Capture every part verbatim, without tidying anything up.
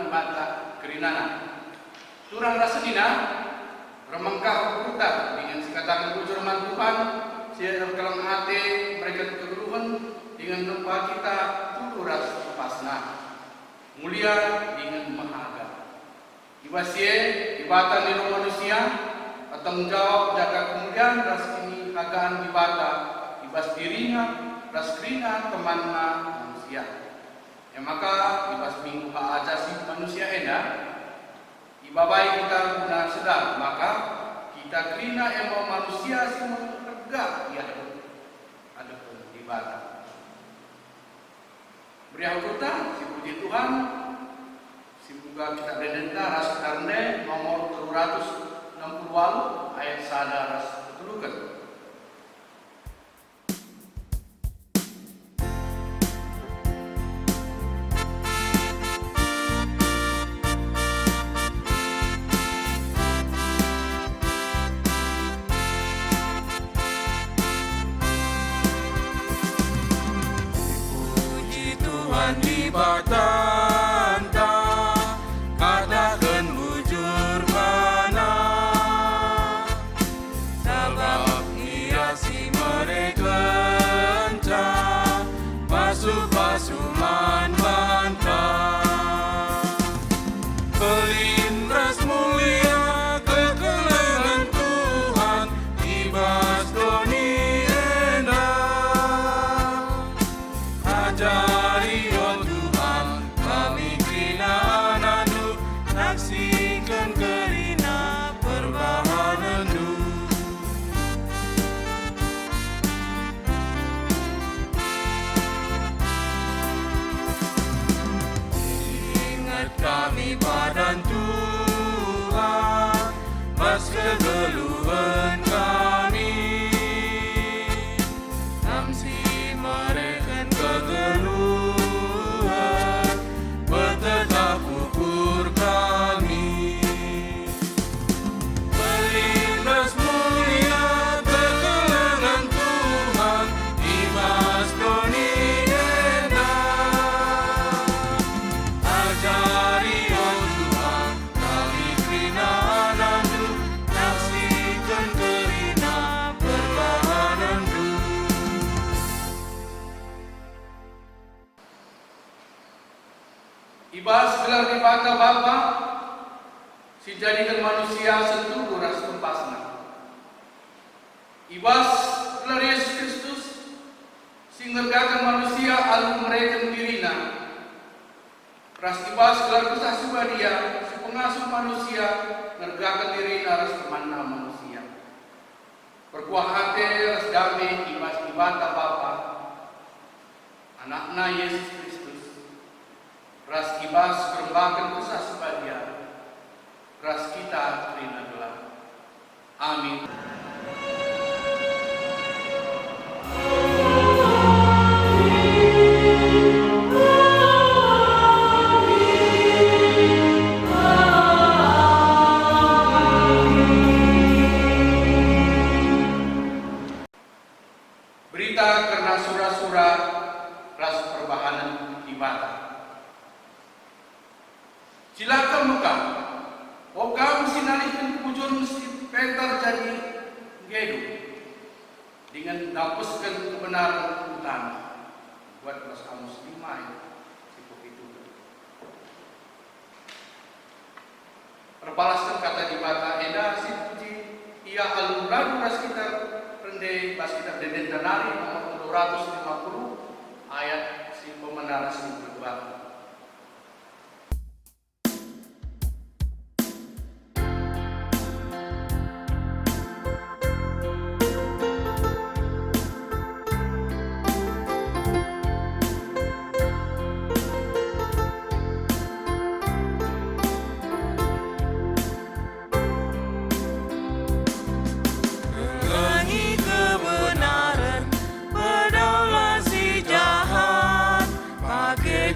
mata kerinana. Turang ras senina, reh me kap ukurta dingen sikataken bujur man Tuhan, si erkeleng ate mereken kegeluhen dingen nempa kita tuhu ras empasna, mulia dingen mehaga. I bas si e, Dibata nilo manusia, ertanggung jawab jaga kemulian ras kinihagaan Dibata i bas dirina ras kerina temanna manusia. E maka, i bas Minggu Hak Asasi Manusia enda, ibabai kita guna sedar maka kita kerina e me manusia si meherga i adepen, adepen Dibata. Meriah ukurta, sipuji Tuhan, si mbuka Kitab Ende-enden ras Kitab Ende nomor telu ratus enam puluh walu ayat sada ras peteluken. Puji Tuhan Dibatanta, kataken bujur bana. Sabap Ia si merekenca pasu-pasu man banta. Belin ras mulia kekelengen Tuhan i bas doni enda. Ajari, o Tuhan, kami kerina anakNdu, naksiken kerina perbahanenNdu. Inget kami padan Tuhan, bas kegeluhen kami. Kam si mereken kegeluhen, petetap ukur kami. Belin ras mulia kekelengen Tuhan i bas doni enda. Ajari, o Tuhan, kami kerina anakNdu, naksiken kerina perbahanenNdu. I bas gelar Dibata Bapa, si njadiken manusia sentuhu ras empasna. I bas gelar Yesus Kristus, si ngergaken manusia alu mereken diriNa, ras i bas gelar Kesah Si Badia, si pengasup manusia ngergaken dirina ras temanna manusia. Perkuah ate ras dame i bas Dibata Bapa, AnakNa Yesus Kristus, ras i bas perembaken Kesah Si Badia, ras kita kerina gelah. Amin. Berita kerna sura-sura ras perbahanen Dibata. Cilaka me kam, o kam si nalihken bujur si pentar jadi nggedu, dingen ndapusken kebenaren ku taneh. Buat ras Amos lima ayat si pepitu. Erpalasken kata Dibata enda si puji, Ia alu radu ras kita rende bas Kitab Ende-enden nari nomor telu ratus lima puluh ayat si pemena ras si perbahan. Kelengi kebenaren, pedaulah si jahat, pake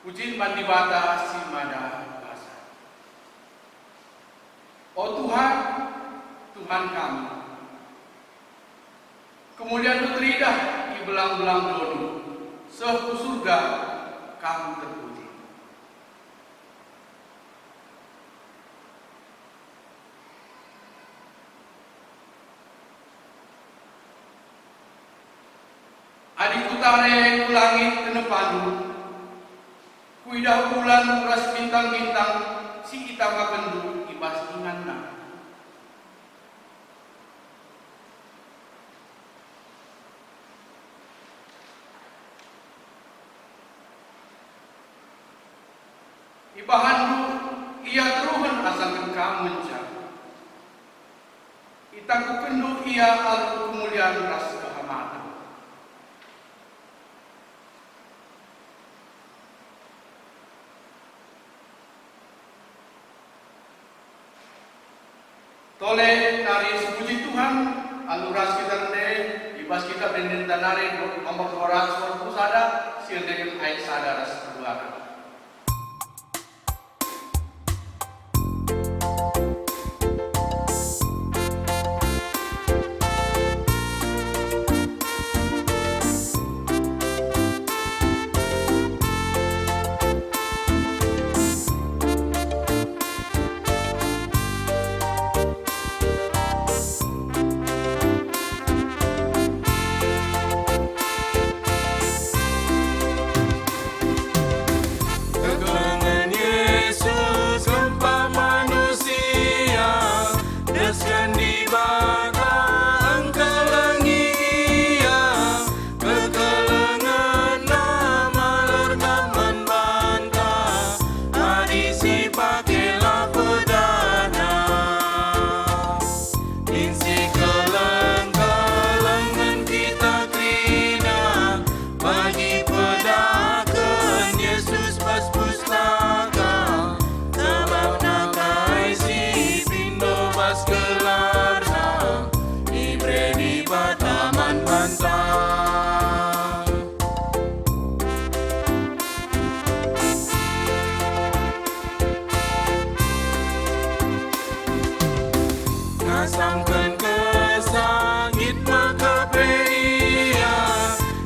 Pujin man Dibata si Mada Kuasa. O Tuhan, Tuhan kami, kemulianNdu teridah i belang-belang doni, seh ku surga kami terpuji. Adi kutare ku langit kenepaNdu, kuidah bulan ras bintang-bintang si itangkapkenNdu i bas inganna. IbahanNdu ia teruhen asangken Kam ngenca. ItangkupkenNdu ia alu kemulian ras kehamaten. Tole nari sipuji Tuhan alu ras kita rende i bas kitab ende-enden nari nomor dua ratus dua puluh sada, si erendeken ayat sada ras dua. Kekelengen Yesus kempak manusia, desken Dibata engkelengi Ia. KekelengenNa malur man banta, adi sipakela pedana. Min sikeleng-kelengen kita kerina, bagi pedaken Yesus bas pustaka, sabapna kai si pindo bas gelarna, ibere Dibata man banta. Ngasamken kesah nggit maka pe Ia,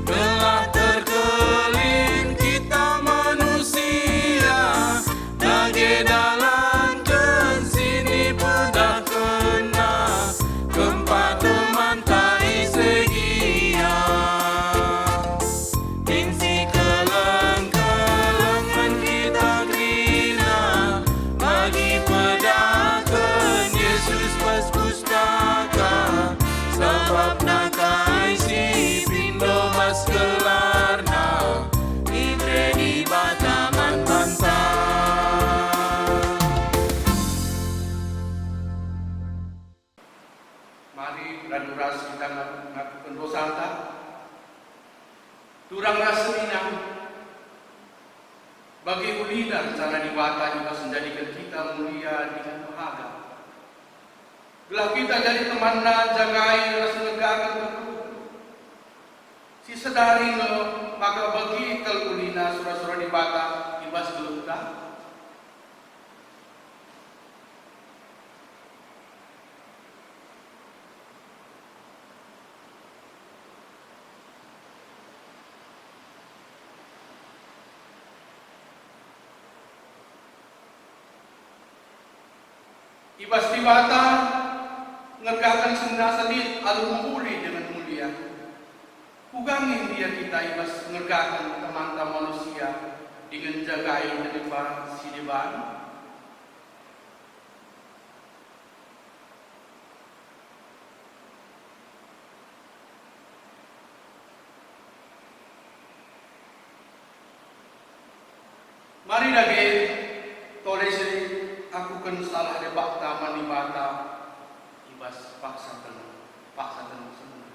gelah terkelin kita manusia, dage dalanken si nipedahkenNa, kempak temanta ise gia. Min sikeleng-kelengen kita kerina, bagi pedaken Yesus bas pustaka, sabapna kai si pindo bas gelarna, ibere Dibata man banta. Mari radu ras kita ngak-, ngakuken dosanta. Turang ras senina, bage ulina rencana Dibata i bas njadiken kita mulia dingen mehaga. Gelah kita jadi temanNa, jagai ras ngergaken kegeluhen. Sisedari nge maka bage kal ulina sura-sura Dibata i bas geluhta. I bas Dibata ngergaken senina lit alu mehuli dingen mulia. Kuga nge ndia kita i bas ngergaken temanta manusia dingen njagai neripa si deban? Mari dage tole si akuken salah debakta man Dibata i bas paksaken, paksaken senina.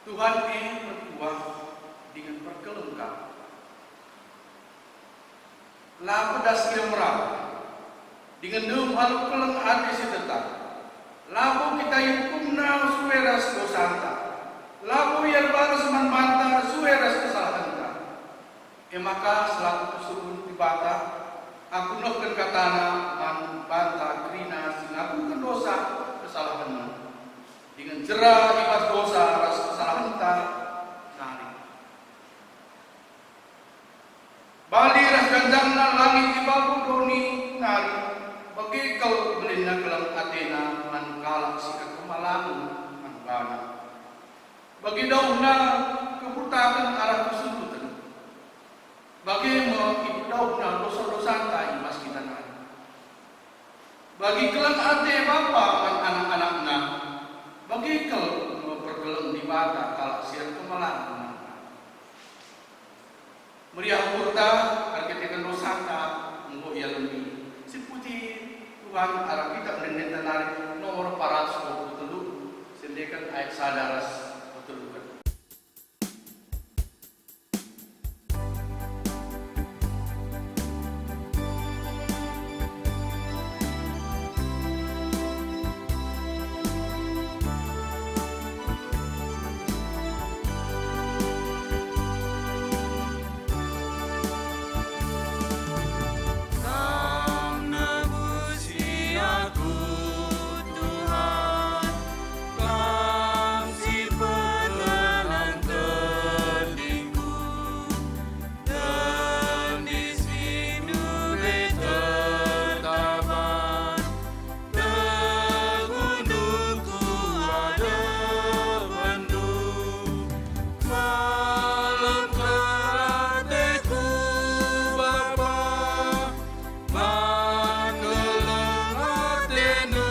Tuhan e perkuah dingen perkeleng kap. La pedas Ia merap, dingen dem alu keleng ate si tetap. Labo kita iukumNa sue ras dosanta, labo Ia erbalas man banta sue ras kesalahenta. E maka selaku persuruhen Dibata, aku nehken kataNa man banta kerina si ngakuken dosa kesalahenna, dingen jera i bas dosa ras kesalahenta nari. Bali ras ganjangna langit i babo doni nari, bage kal belinna keleng ateNa man kalak si erkemalangen man baNa. Bagi dauhna keputaken arah kesuruhen, bage me ipedauhna dosa-dosanta i bas kita nari. Bagi keleng ate bapa man anak-anakna, bage kal me perkeleng Dibata kalak si erkemalangen man baNa. Meriah ukurta erkiteken dosanta enggo ia lembi. Sipuji Tuhan arah Kitap Ende-enden nari nomor empat ratus dua puluh telu, siendeken ayat sada ras peteluken. Kam nebusi aku, Tuhan, Kam si perkenan tendingku. Tendis rindu pe tetaban, teguh ndul ku adepenNdu. Malem kel ateku, Bapa, man keleng ateNdu.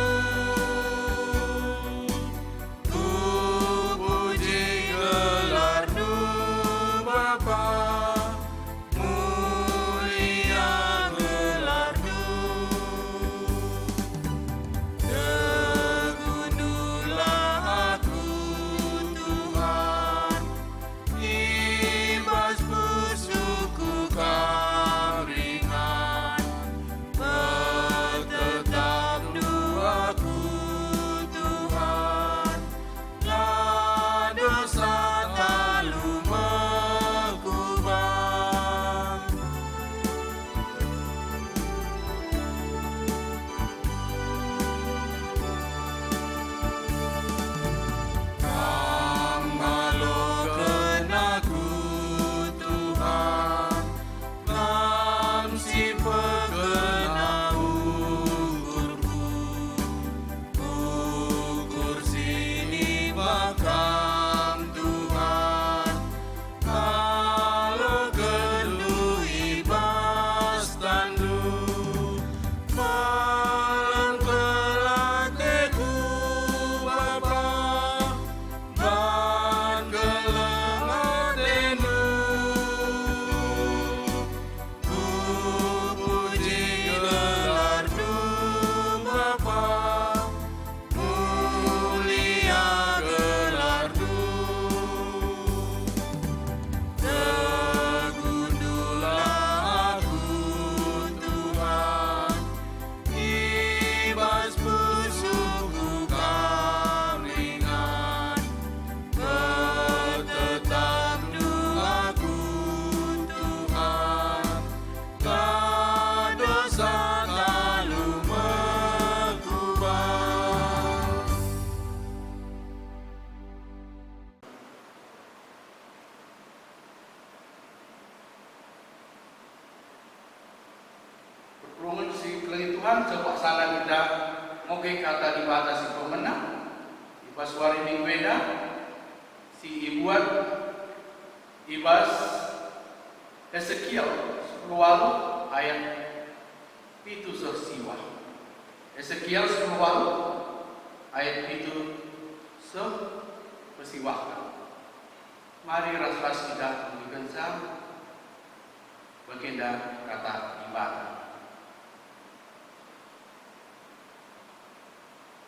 Kupuji gelarNdu, Bapa, mulia gelarNdu. Teguhndulah aku, Tuhan, i bas pusuhku Kam ringan. Petetapndu aku, Tuhan, la dosa talu mekuba. Kam ngaloken aku, Tuhan, Kam si pekena ukurku. Ukur si nimbah Kam, Tuhan, ngalokenNdu i bas tanNdu. Malem kel ateku, Bapa, man keleng ateNdu. Kupuji gelarNdu, Bapa, mulia gelarNdu. Teguhndulah aku, Tuhan, i bas pusuhku Kam ringan. Petetapndu aku, Tuhan, la dosa talu mekuba. Perpulungen si kelengi Tuhan, coba sana kita ngoge kata Dibata si pemena i bas wari Minggu enda, si ibuat i bas Esekiel sepuluh waluh ayat pitu seh siwah. Esekiel sepuluh waluh ayat pitu seh pesiwahken. Mari ras-ras kita megikenca bagenda kata Dibata.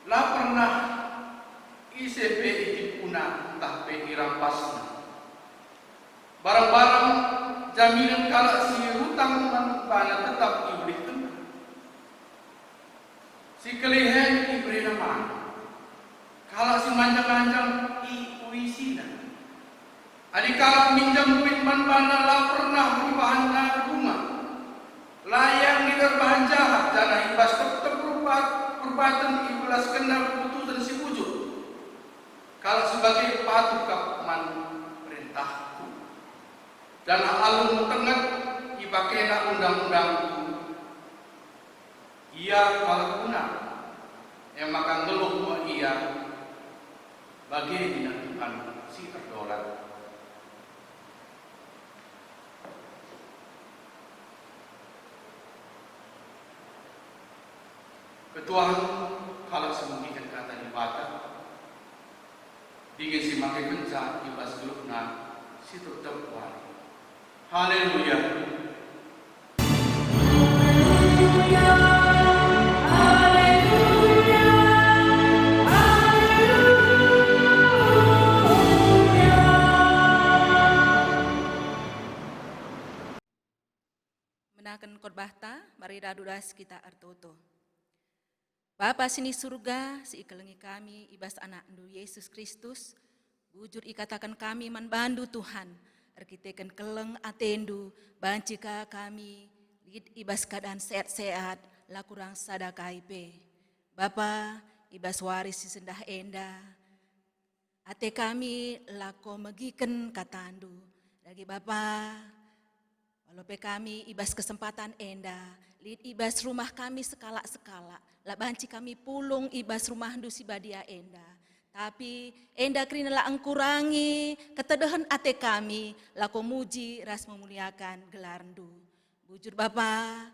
La pernah ise pe itipu ntah pe irampasna. Barang-barang jaminen kalak si rutang man bana tetap iulihkenna. Si kelihen iberena man. Kalak si manjang-manjang iuisina. Adi kalak minjam duit man bana la pernah ibahanna bunga, la ia nggit erbahan jahat, janah i bas tep-tep perbat-, perbaten ibelaskenna keputusen si bujur. Kalak si bage patuh kap man perentahku, janah alu metenget ipakena undang-undangku. Ia kalak guna, e maka nggeluh me ia, bage nina Tuhan si erdolat. Ketuahen kalak si megiken kata Dibata, dingen si makekenca i bas geluhna si tep-tep wari. Haleluya! Menaken khotbahta, mari radu das kita ertoto. Bapa si ni Surga, si ikelengi kami i bas AnakNdu Yesus Kristus, bujur ikataken kami man baNdu, Tuhan, erkiteken keleng ateNdu, banci ka kami lit i bas keadaan sehat-sehat, la kurang sada kai pe. Bapa, i bas wari si sendah enda, ate kami lako megiken kataNdu. Dage Bapa, walo pe kami i bas kesempatan enda, lit i bas rumah kami sekalak-sekalak, la banci kami pulung i bas rumahNdu si badia enda. Tapi enda kerina la engkurangi ketedehen ate kami lako muji ras memuliakan gelarNdu. Bujur Bapa,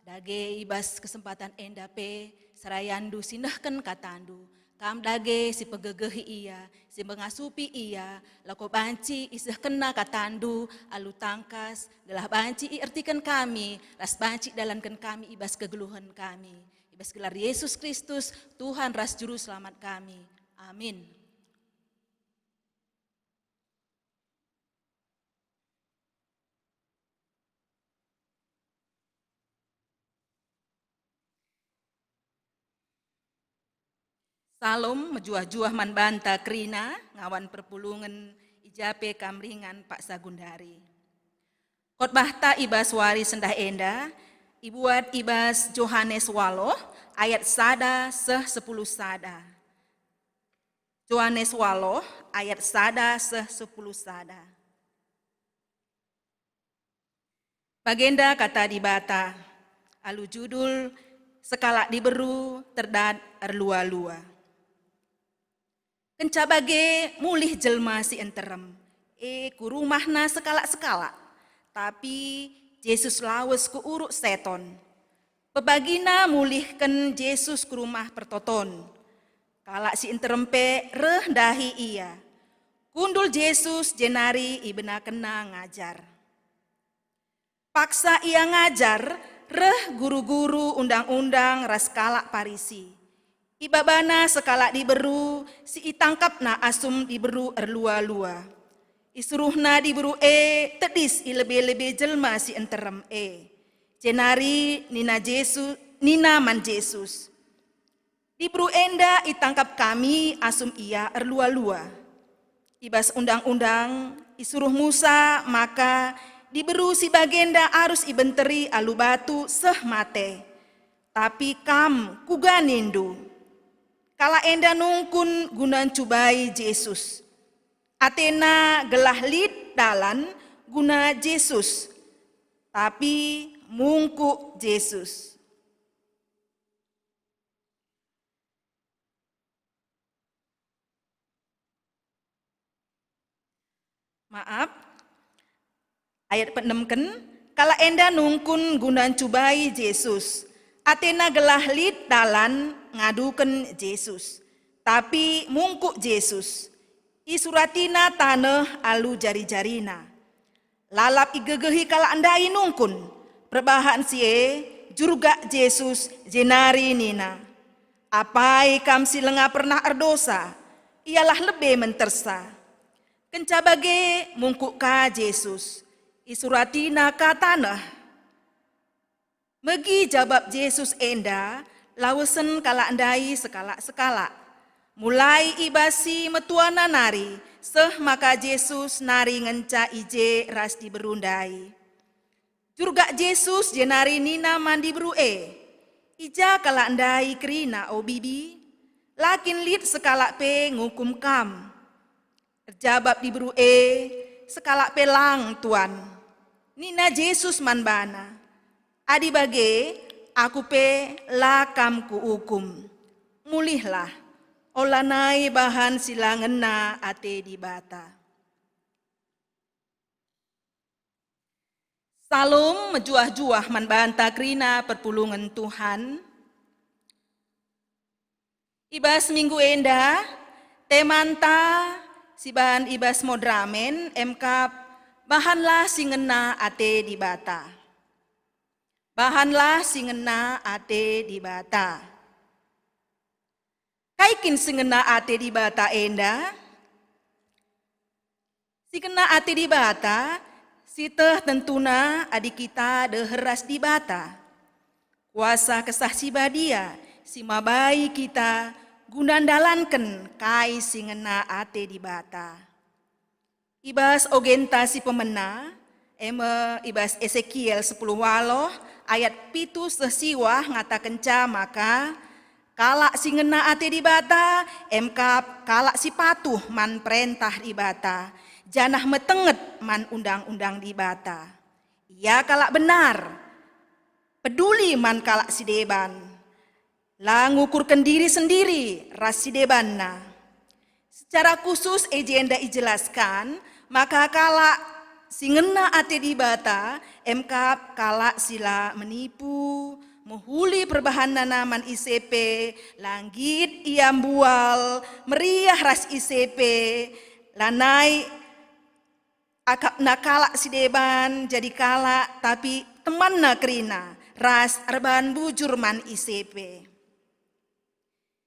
dage i bas kesempatan enda pe serayanNdu si nehken kataNdu. Kam dage si pegegehi ia, si mengasupi ia, lako banci isehkenna kataNdu alu tangkas, gelah banci iertiken kami, ras banci idalanken kami i bas kegeluhen kami. I bas gelar Yesus Kristus, Tuhan ras Juru Selamat kami. Amin. Salom mejuah-juah man banta kerina ngawan perpulungen i ja pe kam ringan paksa gundari. Khotbahta i bas wari sendah enda ibuat i bas Johanes waloh ayat sada seh sepuluh sada. Johanes waloh ayat sada seh sepuluh sada. Bagenda kata Dibata, alu judul Sekalak Diberu Terdat Erlua-lua. Kenca bage mulih jelma si nterem e ku rumahna sekalak-sekalak, tapi Jesus lawes ku Uruk Seton. Pebagina mulihken Jesus ku Rumah Pertoton. Kalak si nterem pe reh ndahi Ia. Kundul Jesus jenari ibenakenNa ngajar. Paksa Ia ngajar, reh guru-guru undang-undang ras kalak Parisi. IbabaNa sekalak diberu si itangkapNa asum diberu erlua-lua. IsuruhNa diberu e tedis i lebe-lebe jelma si nterem e. Jenari nina Jesus, nina man Jesus, "Diberu enda itangkap kami asum ia erlua-lua. I bas Undang-undang, isuruh Musa maka diberu si bagenda arus ibenteri alu batu seh mate. Tapi Kam, kuga nindu?" Kalak enda nungkun guna ncubai Jesus. Atena gelah lit dalan guna Jesus, tapi mungkuk Jesus. Maaf. Ayat peenemken, kalak enda nungkun guna ncubai Jesus. Atena gelah lit dalan ngaduken Jesus. Tapi mungkuk Jesus. Isuratina taneh alu jari-jarina. Lalap igegehi kalak ndai nungkun. Perbahan si e, jurgak Jesus jenari nina, "Apai kam si langa pernah erdosa? Ialah lebe mentersa. Kenca bage mungkuk ka Jesus, isuratina ka taneh. Megi jabap Jesus enda, lawesen kalak ndai sekalak-sekalak. Mulai i bas si metuana nari, seh maka Jesus nari ngenca i je ras diberu ndai. Jurgak Jesus jenari nina man diberu e, "I ja kalak ndai kerina, o bibi? La kin lit sekalak pe ngukum kam?" Erjabap diberu e, "Sekalak pe lang, Tuan." Nina Jesus man bana, "Adi bage, Aku pe la kam Kuukum. Mulihlah, olanai bahan si la ngena ate Dibata." Salum mejuah-juah man banta kerina perpulungen Tuhan. I bas minggu enda, temanta si ban i bas Modramen emkap, "Bahanlah si ngena ate Dibata." Bahanlah si ngena ate Dibata. Kai kin si ngena ate Dibata enda? Si ngena ate Dibata, si teh tentuna adi kita deher ras Dibata. Kuasa Kesah Si Badia si mabai kita guna ndalanken kai si ngena ate Dibata. I bas ogenta si pemena, e me i bas Esekiel sepuluh waloh ayat pitu seh siwah ngatakenca maka, "Kalak si ngena ate Dibata, emkap kalak si patuh man perentah Dibata, janah metenget man undang-undang Dibata. Ia kalak benar, peduli man kalak si deban, la ngukurken diri sendiri ras si debanna." Secara khusus i jenda ijelaskan maka kalak si ngena ate Dibata emkap kalak si la menipu, mehuli perbahanna man ise pe, la nggit ia mbual, meriah ras ise pe, lanai akapna kalak si deban jadi kalak, tapi temanna kerina ras erbahan bujur man ise pe.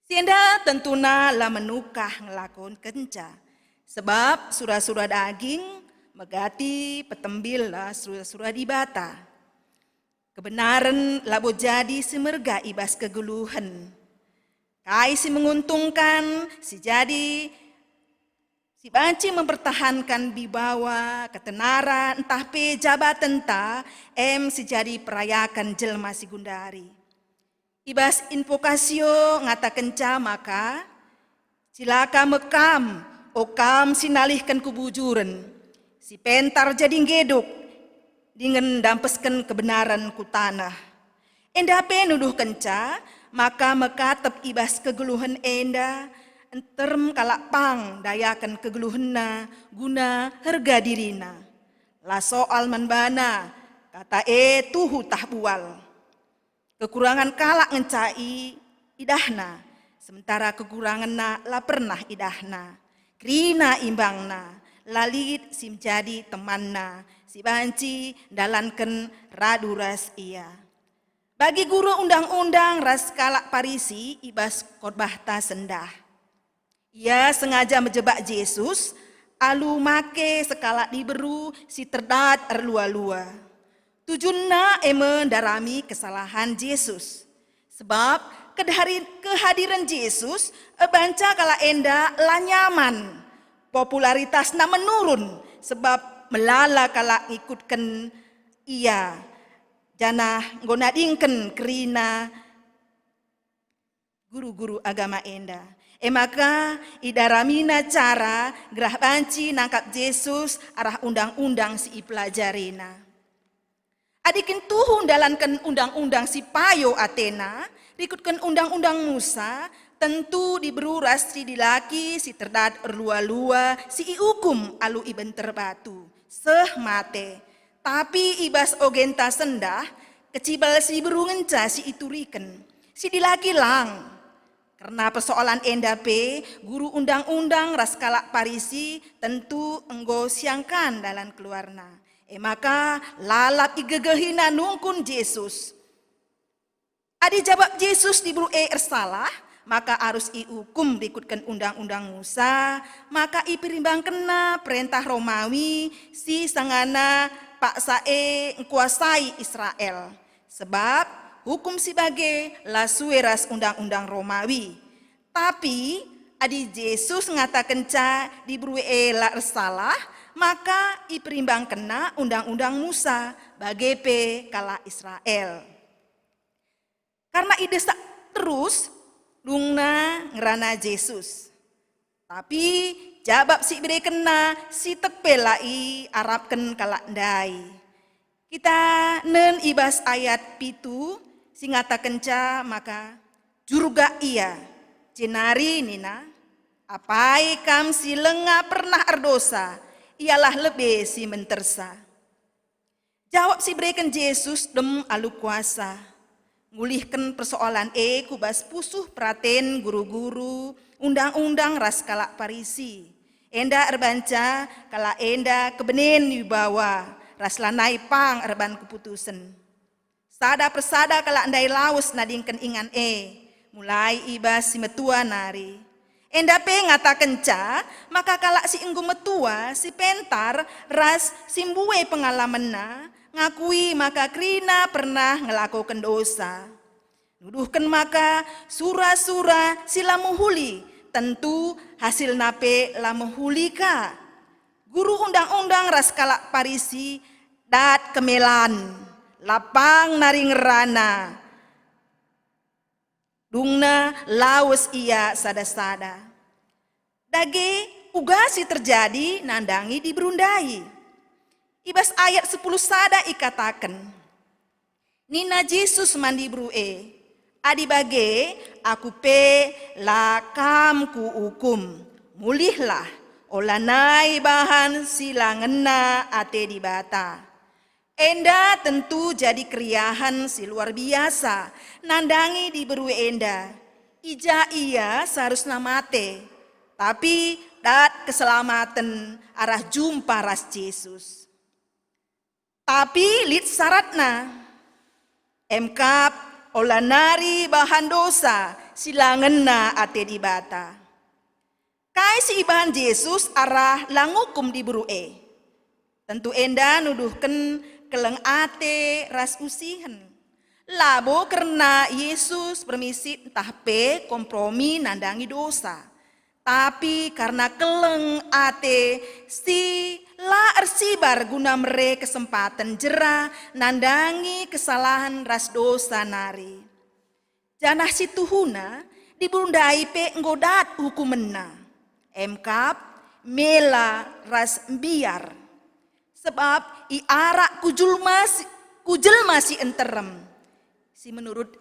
Si enda tentuna la menukah ngelakonkenca, sebab sura-sura daging megati petembil ras sura-sura Dibata. Kebenaren labo jadi si merga i bas kegeluhen. Kai si menguntungkan, si jadi si banci mempertahankan wibawa, ketenaran, ntah pe jabatenta, em si jadi perayaken jelma si gundari. I bas Invocatio ngatakenca maka, "Cilaka me kam, o kam si nalihken kebujuren, si pentar jadi nggeduk, dingen ndampesken kebenaren ku taneh." Enda pe nuduhkenca maka mekatep i bas kegeluhen enda, nterem kalak pang ndayaken kegeluhenna guna herga dirina. La soal man bana kata e tuhu tah bual. Kekurangan kalak ngenca i-, idahna, sementara kekurangenna la pernah idahna. Kerina imbangna, la lit si menjadi temanna, si banci ndalanken radu ras ia. Bagi guru undang-undang ras kalak Parisi i bas khotbahta sendah. Ia sengaja mejebak Jesus alu make sekalak diberu si terdat erlua-lua. Tujunna e me ndarami kesalahan Jesus. Sebab kedhari-, kehadiren Jesus ebanca kalak enda la nyaman. Popularitasna menurun sebab melala kalak ngikutken ia, janah enggo nadingken kerina guru-guru agama enda. E maka idaramina cara gelah banci nangkap Jesus arah undang-undang si ipelajarina. Adi kin tuhu ndalanken undang-undang si payo atena, rikutken undang-undang Musa, tentu diberu ras si dilaki si terdat erlua-lua si iukum alu ibenter batu, seh mate. Tapi i bas ogenta sendah, kecibal si diberu ngenca si ituriken, si dilaki lang. Kerna persoalan enda pe, guru undang-undang ras kalak Parisi tentu enggo siangkan dalan keluarna. E maka lalap igegehina nungkun Jesus. Adi jabap Jesus diberu e ersalah, maka arus iukum rikutken Undang-undang Musa, maka iperimbangkenna perentah Romawi si sangana paksa e ngkuasai Israel. Sebab hukum si bage la sue ras Undang-undang Romawi. Tapi adi Jesus ngatakenca diberu e la ersalah, maka iperimbangkenna Undang-undang Musa, bage pe kalak Israel. Karna idesak terus, dungna ngerana Jesus. Tapi jabap si iberekenna si tek pe la iarapken kalak ndai. Kita nen i bas ayat pitu si ngatakenca maka jurgak ia, jenari nina, "Apai kam si langa pernah erdosa, ialah lebe si mentersa." Jawab si ibereken Jesus dem alu kuasa. Ngulihken persoalan e ku bas pusuh peraten guru-guru Undang-undang ras kalak Parisi. Enda erbanca kalak enda kebenen wibawa ras lanai pang erban keputusen. Sada persada kalak ndai lawes nadingken ingan e, mulai i bas si metua nari. Enda pe ngatakenca maka kalak si enggo metua, si pentar, ras si mbue pengalamenna, ngakui maka kerina pernah ngelakoken dosa. Nuduhken maka sura-sura si la mehuli, tentu hasilna pe la mehuli ka. Guru Undang-undang ras kalak Parisi dat kemelan, lapang nari ngerana. Dungna lawes ia sada-sada. Dage, uga si terjadi nandangi diberu ndai. I bas ayat sepuluh sada ikataken, nina Jesus man diberu e, "Adi bage, Aku pe la kam kuukum. Mulihlah, olanai bahan si la ngena ate Dibata." Enda tentu jadi keriahen si luar biasa nandangi diberu enda. I ja ia seharusna mate, tapi dat keselamaten arah jumpa ras Jesus. Tapi lit syaratna. Emkap ola nari bahan dosa si la ngena ate Dibata. Kai si ibahan Jesus arah la ngukum diberu e? Tentu enda nuduhken keleng ate ras usihen. Labo kerna Jesus permisi ntah pe kompromi nandangi dosa, tapi karna keleng ate si la ersibar guna mere kesempaten jera nandangi kesalahen ras dosa nari. Janah si tuhuna, diberu ndai pe enggo dat ukumenna. Emkap, mela ras mbiar. Sebab iarak ku jelma si, ku jelma si nterem, si menurut,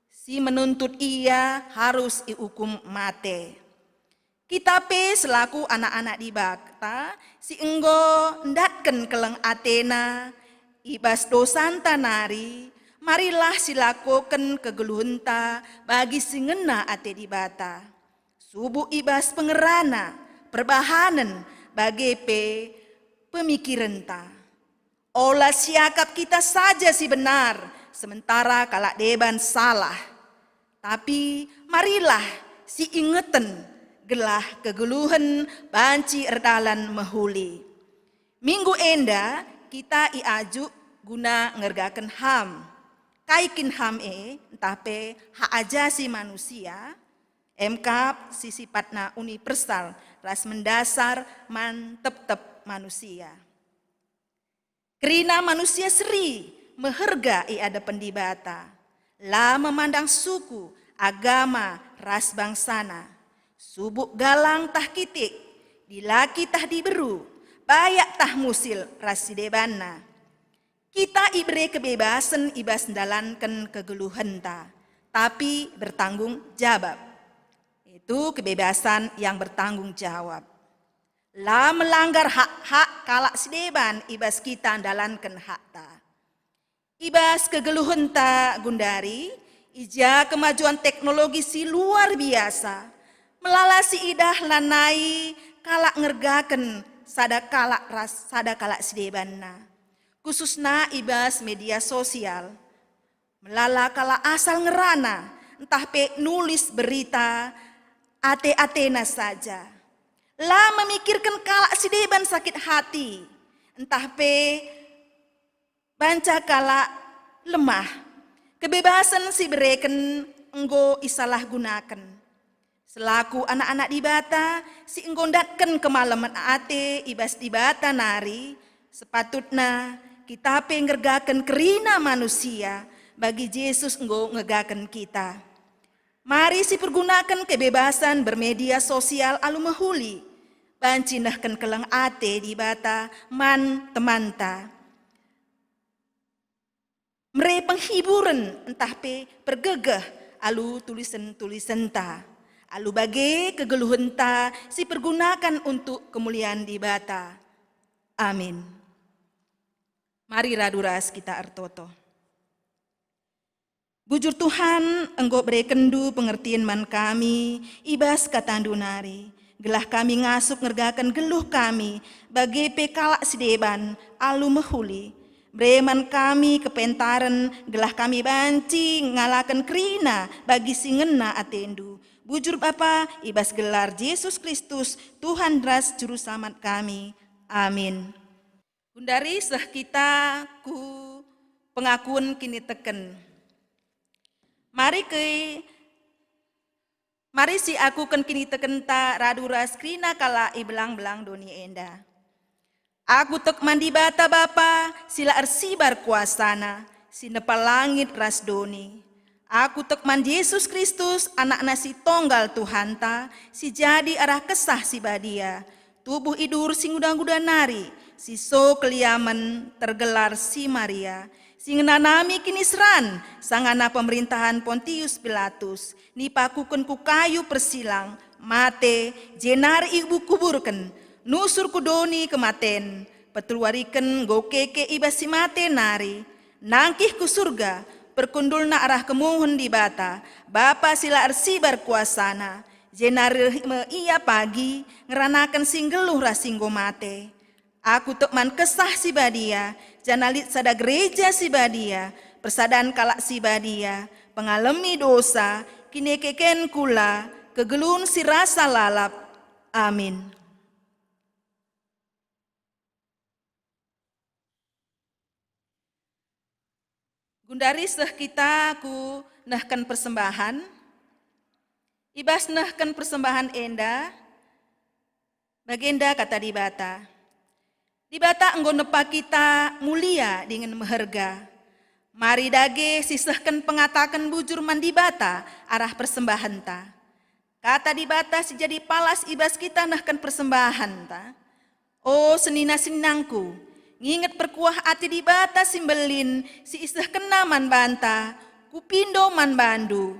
si menuntut ia harus iukum mate. Kita pe selaku anak-anak Dibata si enggo ndatken keleng atena i bas dosanta nari, marilah silakoken kegeluhenta bagi si ngena ate Dibata, subuk i bas pengerana, perbahanen, bage pe pemikirenta. Ola siakap kita saja si benar, sementara kalak deban salah. Tapi marilah si ingeten, gelah kegeluhen banci erdalan mehuli. Minggu enda kita iajuk guna ngergaken ham. Kai kin ham e, ntah pe hak ajasi manusia? Emkap si sipatna universal ras mendasar man tep-tep manusia. Kerina manusia seri, meherga i adepen Dibata, la memandang suku, agama, ras bangsana, subuk galang tah kitik, dilaki tah diberu, bayak tah musil ras si debanna. Kita ibere kebebasen i bas ndalanken kegeluhenta, tapi bertanggung jawab. Itu kebebasan yang bertanggung jawab. La melanggar hak-hak kalak si deban i bas kita ndalanken hakta. I bas kegeluhenta gundari, i ja kemajuan teknologi si luar biasa, melala si idah lanai kalak ngergaken sada kalak ras sada kalak si debanna, khususna i bas media sosial. Melala kalak asal ngerana, ntah pe nulis berita ate-atena saja. La memikirken kalak si deban sakit hati, ntah pe banca kalak lemah. Kebebasen si ibereken enggo isalahgunaken. Selaku anak-anak Dibata si enggo ndatken kemalemen ate i bas Dibata nari, sepatutna kita pe ngergaken kerina manusia bagi Jesus enggo ngergaken kita. Mari sipergunaken kebebasan bermedia sosial alu mehuli, banci nehken keleng ate Dibata man temanta. Mere penghiburen ntah pe pergegeh alu tulisen-tulisenta. Alu bage kegeluhenta sipergunaken untuk kemulian Dibata. Amin. Mari radu ras kita ertoto. Bujur Tuhan, enggo berekenNdu pengertin man kami i bas kataNdu nari, gelah kami ngasup ngergaken geluh kami, bage pe kalak si deban, alu mehuli. Bere man kami kepentaren, gelah kami banci ngalaken kerina bagi si ngena ateNdu. Bujur Bapa, i bas gelar Jesus Kristus, Tuhan ras Juru Selamat kami. Amin. Gundari seh kita ku pengakun kiniteken. Mari ke, mari siakuken kinitekenta radu ras kerina kalak i belang-belang doni enda. Aku tek man Dibata Bapa si la ersibar kuasaNa, si nepa langit ras doni. Aku tek man Jesus Kristus, AnakNa si Tonggal Tuhanta, si jadi arah Kesah Si Badia, tubuh idur si nguda-nguda nari, si so keliamen tergelar si Maria, si ngenanami kiniseran sangana pemerintahan Pontius Pilatus, nipakuken ku kayu persilang, mate, jenari ikuburken, nusur ku doni kematen, peteluariken enggo keke i bas si mate nari, nangkih ku Surga, perkundulna arah kemuhen Dibata, Bapa si la ersibar kuasaNa, jenari reh me Ia pagi ngeranaken si nggeluh ras si enggo mate. Aku tek man Kesah Si Badia, janah lit sada gereja si badia, persadan kalak si badia, pengalemi dosa, kinekeken kula, kegeluhen si rasa lalap. Amin. Gundari seh kita ku nehken persembahan. I bas nehken persembahan enda, bagenda kata Dibata, "Dibata enggo nepa kita mulia dingen meherga. Mari dage sisehken pengataken bujur man Dibata arah persembahenta." Kata Dibata si jadi palas i bas kita nehken persembahenta. O senina-seninangku, nginget perkuah ate Dibata si mbelin si isehkenNa man banta, kupindo man bandu.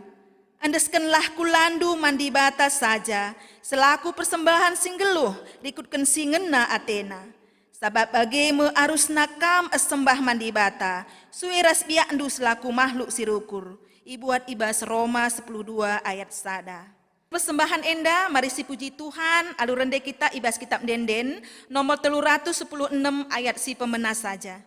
Endeskenlah kulandu man Dibata saja selaku persembahan si nggeluh rikutken si ngena ateNa. Sabap bage me arusna kam ersembah man Dibata, sue ras biakndu selaku mahluk si rukur, ibuat i bas Roma sepuluh dua ayat sada. Persembahan enda mari sipuji Tuhan alu rende kita i bas Kitab Ende-enden nomor telu ratus sepuluh enem ayat si pemena saja.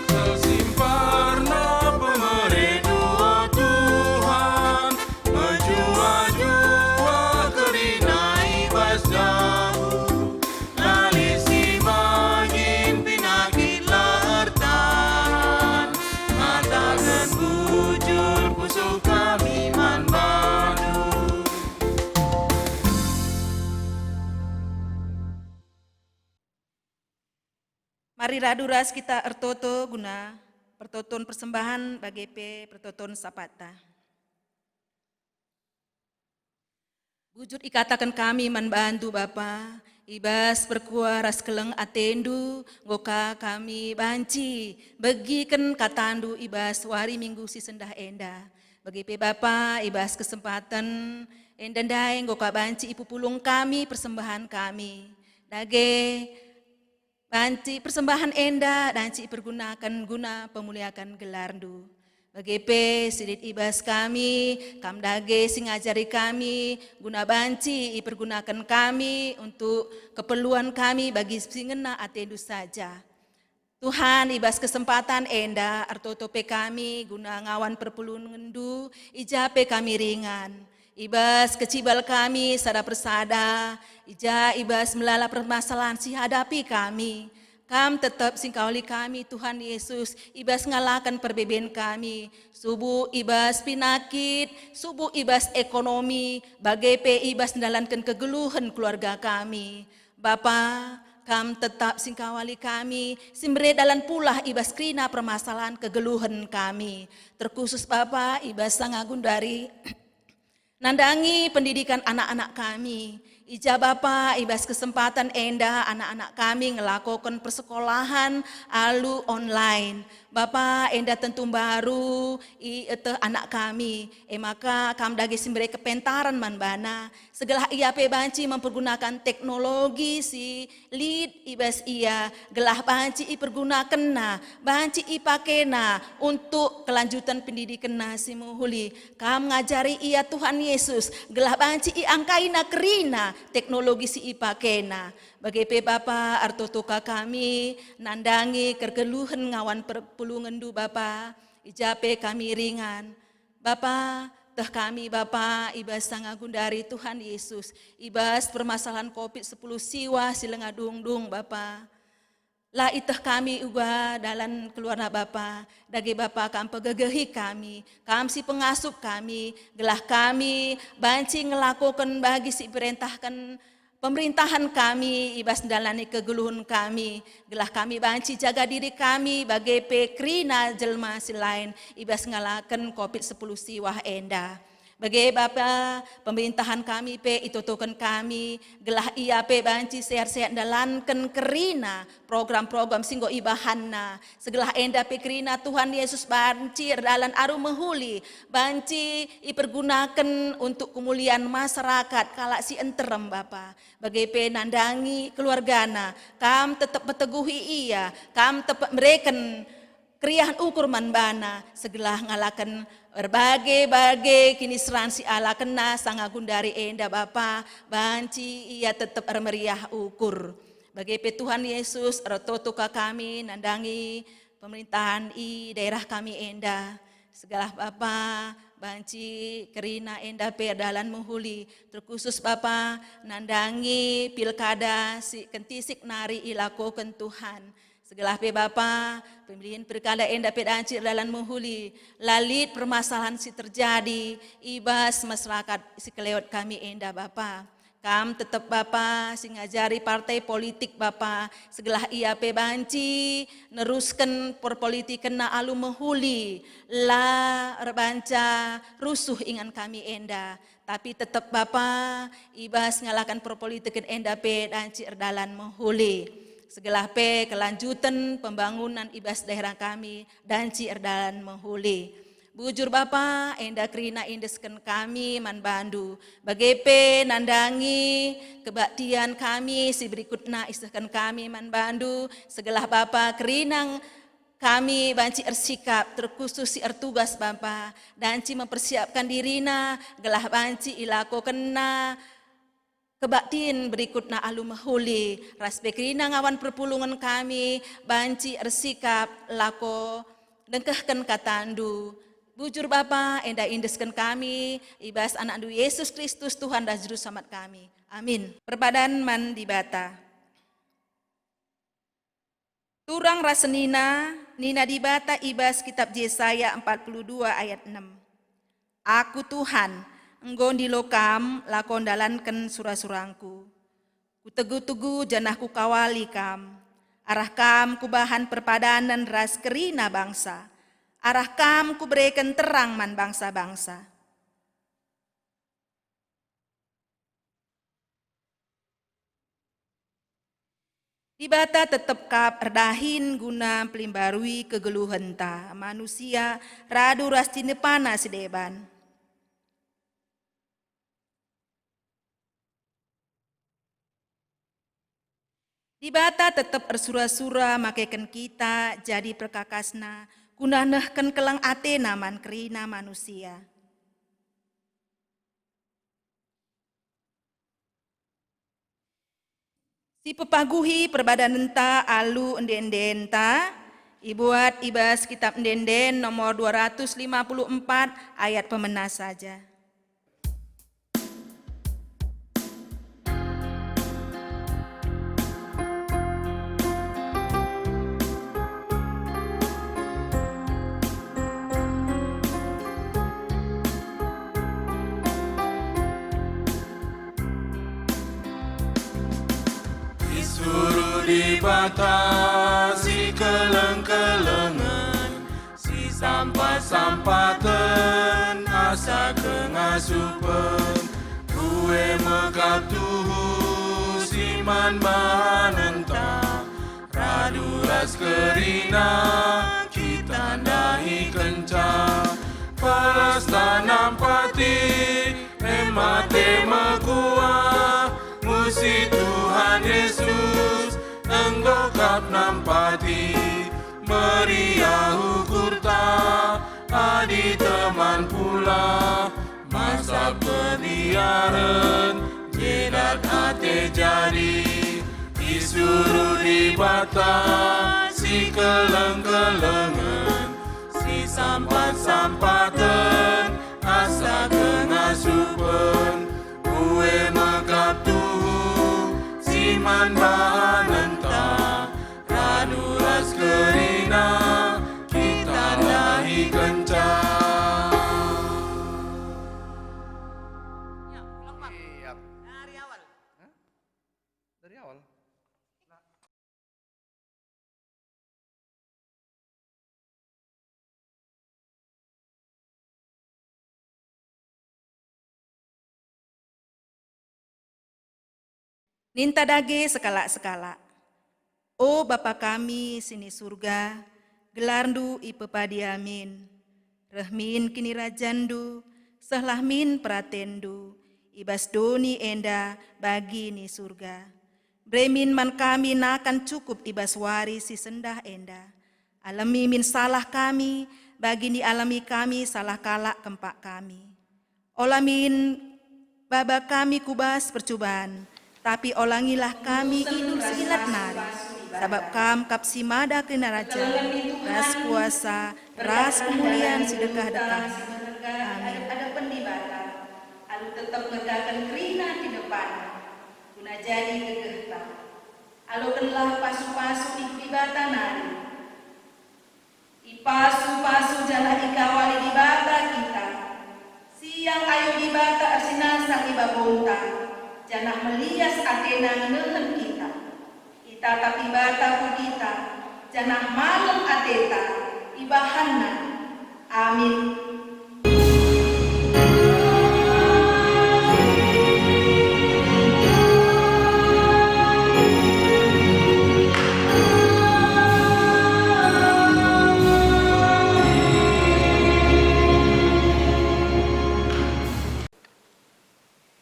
Kal simparna pemere dua Tuhan, mejuah-juah kerina i bas jabu, lalisi bagin pinakit la ertahan, ngataken bujur pusuh kami man bandu. Mari radu ras kita ertoto guna pertoton persembahan bage pe pertoton sapata. Bujur ikataken kami man bandu, Bapa, i bas perkuah ras keleng atendu, enggo ka kami banci begiken katandu i bas wari Minggu si sendah enda. Bage pe, Bapa, i bas kesempaten enda ndai enggo ka banci ipupulung kami persembahan kami. Dage, Banci persembahen enda banci ipergunaken guna pemuliaken gelarNdu. Bage pe si lit i bas kami, Kam dage si ngajari kami, guna banci ipergunaken kami untuk keperluan kami bagi si ngena ateNdu saja. Tuhan, i bas kesempatan enda ertoto pe kami guna ngawan perpulungenNdu, i ja pe kami ringan. I bas kecibal kami sada persada, i ja i bas melala permasalahan si hadapi kami. Kam tetap singkawali kami, Tuhan Yesus, i bas ngalaken perbeben kami, subuk i bas penakit, subuk i bas ekonomi, bage pe i bas ndalanken kegeluhen keluarga kami. Bapa, Kam tetap singkawali kami, si mbere dalan pulah i bas kerina permasalahan kegeluhen kami. Terkhusus Bapa, i bas sanga gundari nandangi pendidikan anak-anak kami. I ja Bapa, i bas kesempatan enda anak-anak kami ngelakoken persekolahan alu online. Bapa, enda tentu mbaru ieteh anak kami, e maka Kam dage si mbere kepentaren man bana, segelah ia pe banci mempergunakan teknologi si lit i bas ia, gelah banci ipergunakenna, banci ipakena untuk kelanjutan pendidikenna si mehuli. Kam ngajari ia, Tuhan Yesus, gelah banci iangkaina kerina teknologi si ipakena. Bage pe Bapa, ertoto ka kami nandangi kegeluhen ngawan perpulungenNdu Bapa, i ja pe kami ringan. Bapa, teh kami Bapa, i bas sanga gundari Tuhan Yesus, i bas permasalahan covid sepuluh siwah si langa dungdung Bapa. La iteh kami uga dalan keluarna Bapa, dage Bapa Kam pegegehi kami, Kam si pengasup kami, gelah kami banci ngelakoken bagi si iperentahken pemerintahan kami i bas ndalani kegeluhen kami, gelah kami banci jaga diri kami bage pe kerina jelma si lain i bas ngalaken covid sepuluh siwah enda. Bage Bapa, pemerintahan kami pe itotoken kami, gelah ia pe banci sehat-sehat ndalanken kerina program-program si enggo ibahanna. Segelah enda pe kerina Tuhan Yesus banci erdalan alu mehuli, banci ipergunaken untuk kemulian masyarakat kalak si nterem Bapa. Bage pe nandangi keluargana, Kam tetap peteguhi ia, Kam tetap mereken keriahen ukur man bana, segelah ngalaken erbage-bage kiniseran si alakenna sanga gundari enda Bapa, banci ia tetap ermeriah ukur. Bage pe Tuhan Yesus, ertoto ka kami nandangi pemerintahan i daerah kami enda. Segelah Bapa, banci kerina enda pe erdalan mehuli, terkhusus Bapa nandangi pilkada si kentisik nari ilakoken Tuhan. Segelah pe Bapa, pemilihen pilkada enda pe banci erdalan mehuli, la lit permasalahan si terjadi i bas masyarakat si kelewet kami enda Bapa. Kam tetap Bapa si ngajari partai politik Bapa, segelah ia pe banci nerusken perpolitikenna alu mehuli, la erbanca rusuh ingan kami enda. Tapi tetap Bapa, i bas ngalaken perpolitiken enda pe banci erdalan mehuli. Segelah pe kelanjuten pembangunan i bas daerah kami banci erdalan mehuli. Bujur Bapa, enda kerina iendesken kami man bandu. Bage pe nandangi kebaktian kami si berikutna isehken kami man bandu, segelah Bapa kerina kami banci ersikap, terkhusus si ertugas Bapa, banci mempersiapkan dirina gelah banci ilakokenna kebaktin berikutna alu mehuli, ras pe kerina ngawan perpulungen kami banci ersikap lako nengkehken katandu. Bujur Bapa, enda iendesken kami i bas AnakNdu Yesus Kristus, Tuhan ras Juru Selamat kami. Amin. Perpadan man Dibata. Turang ras senina, nina Dibata i bas kitab Jesaya empat puluh dua ayat enem, "Aku Tuhan, enggo ndilo kam lako ndalanken sura-surangKu. Kutegu-tegu janah Kukawali kam. Arah kam Kubahan perpadanen ras kerina bangsa. Arah kam Kubereken terang man bangsa-bangsa." Dibata tetep kap erdahin guna mpelimbarui kegeluhenta manusia radu ras tinepana si deban. Dibata tetep ersura-sura makeken kita jadi perkakasNa guna nehken keleng ateNa man kerina manusia. Sipepaguhi perbadanenta alu ende-endenta, ibuat i bas Kitap Ende-enden nomor dua ratus lima puluh empat ayat pemena saja. Isuruh Dibata si keleng-kelengen, si sampat-sampaten asa kengasupen, ue mekap tuhu si man bahanenta, radu ras kerina kita ndahikenca. Palasta nampati, e mate mekuah, musi Tuhan Yesus enggo kap nampati. Meriah ukurta adi teman pulah, masa perdiaren jedat ate jadi. Isuruh Dibata si keleng-kelengen, si sampat-sampaten asa kengasupen, ue mekap tuhu si man bahanenta, radu ras kerina kita ndahikenca. Ya, ulang, Pak. Iya. Dari awal. Hah? Dari awal. Ninta dage sekalak-sekalak. O Bapa kami si ni Surga, gelarNdu ipepadi amin. Reh min kinirajanNdu, sehlah min peratenNdu, i bas doni enda bagi ni Surga. Bere min man kami nakan cukup i bas wari si sendah enda. Alemi min salah kami, bagi nialemi kami salah kalak kempak kami. Ola min baba kami ku bas percuban, tapi olangilah kami i bas si ilat nari, sabap Kam kap si mada kinirajan, ras kuasa, ras kemulian si dekah-dekah. Amin. Alu tetap ngergaken kerina di depan, guna jadi gegehta. Alokenlah pasu-pasu Dibata nari. Ipasu-pasu janah ikawali Dibata kita. Siang ayo Dibata ersinasang i babonta, janah melias ateNa ngenehen kita. Itatap Dibata ku kita, janah malem ateta ibahanNa. Amin.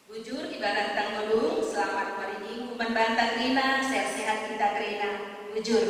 Bujur, ibadah tanggung, selamat wari Minggu man banta kerina, sehat-sehat kita kerina. Bujur.